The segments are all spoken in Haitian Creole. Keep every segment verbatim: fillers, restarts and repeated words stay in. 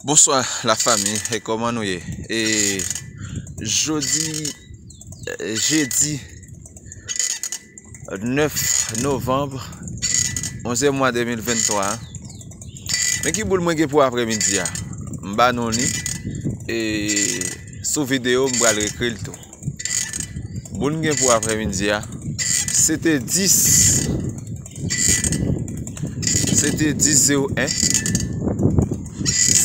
Bonswa lafanmi, e kòman nou ye? E jodi, e, jedi nèf novanm, onzyèm mwa de mil venntwa a. Men ki boul mwen gen pou aprèmidi a? M ba nou li, e sou videyo m pral ekri l tou. Boul m gen pou aprèmidi a, se te dis, se te dis zewo en,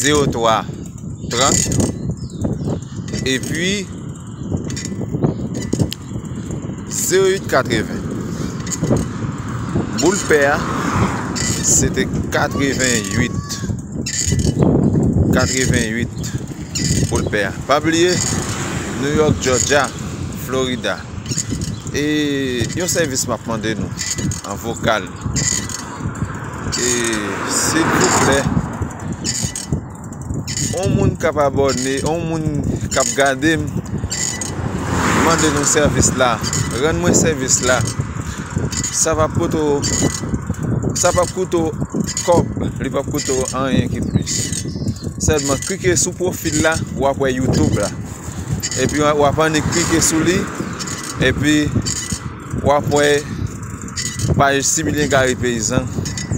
zewo twa trant, epi zewo uit katreven. Boul pè a, se te katreven uit. Katreven uit. Boul pè a. Pa bliye, New York, Georgia, Florida. E yon sèvis m ap mande nou an vokal. E silvouplè, yon moun k ap abòne, yon moun k ap gade m, mande nou sèvis la, rann mwen sèvis la. Sa p ap koute w, sa p ap koute w kòb, li p ap koute w anyen ki plis. Sèlman klike sou pwofil la, w ap wè YouTube la. Epi w ap annik klike sou li, epi w ap wè paj Similyen Gary Peyizan.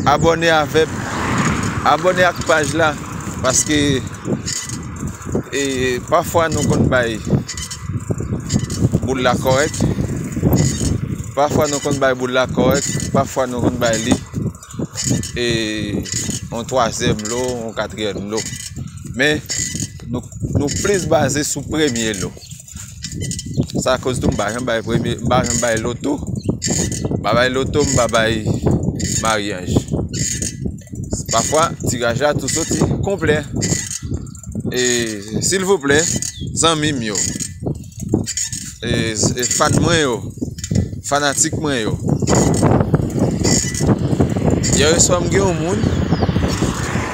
Abòne avè m, abòne ak paj la, paske, e, pafwa nou konn bay boul la kòrèk, pafwa nou konn bay boul la kòrèk, pafwa nou konn bay li, e, yon twazyèm lo, yon katriyèm lo. Men, nou, nou plis baze sou premye lo. Sa koz tou m pa janm bay premye, m pa janm bay loto. M pa bay loto, m pa bay maryaj. Pafwa, tiraj la tou soti konplè. E, silvouplè, zanmi m yo, e, e, fan mwen yo, fanatik mwen yo, yè swa m gen yon moun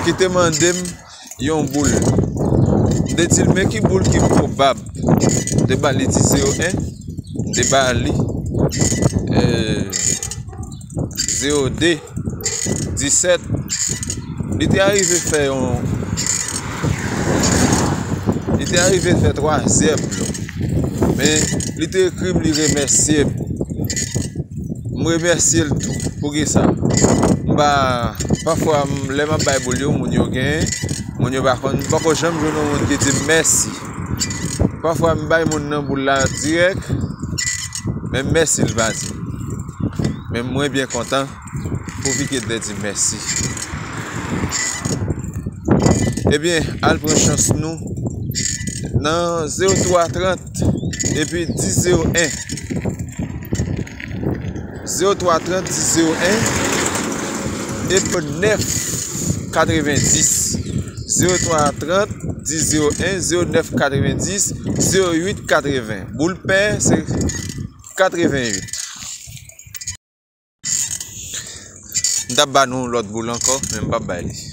ki te mande m yon boul. M te di l, men ki boul ki pwobab? M te ba li dis zewo en, m te ba li, e, zewo de, disèt. Li te arive fè yon, li te arive fè twazyèm lo. Men, li te ekri m, li remèsye m. M remèsye l tou. Poukisa? M pa, pafwa, m, lè m ap bay boul yo, moun yo genyen, moun yo pa konn, m poko janm jwenn yon moun ki di m mèsi. Pafwa, m bay moun nan boul la dirèk, men mèsi l pa di. Men mwen byen kontan pou Vicky te di mèsi. Ebyen, al pran chans nou nan zewo twa trant epi dis zewo en. Zewo twa trant dis zewo en epi nèf katrevendis. Zewo twa trant dis zewo en, zewo nèf katrevendis, zewo uit katreven. Boul pè, se katreven uit. M t ap ba nou lòt boul ankò, men m p ap bay li.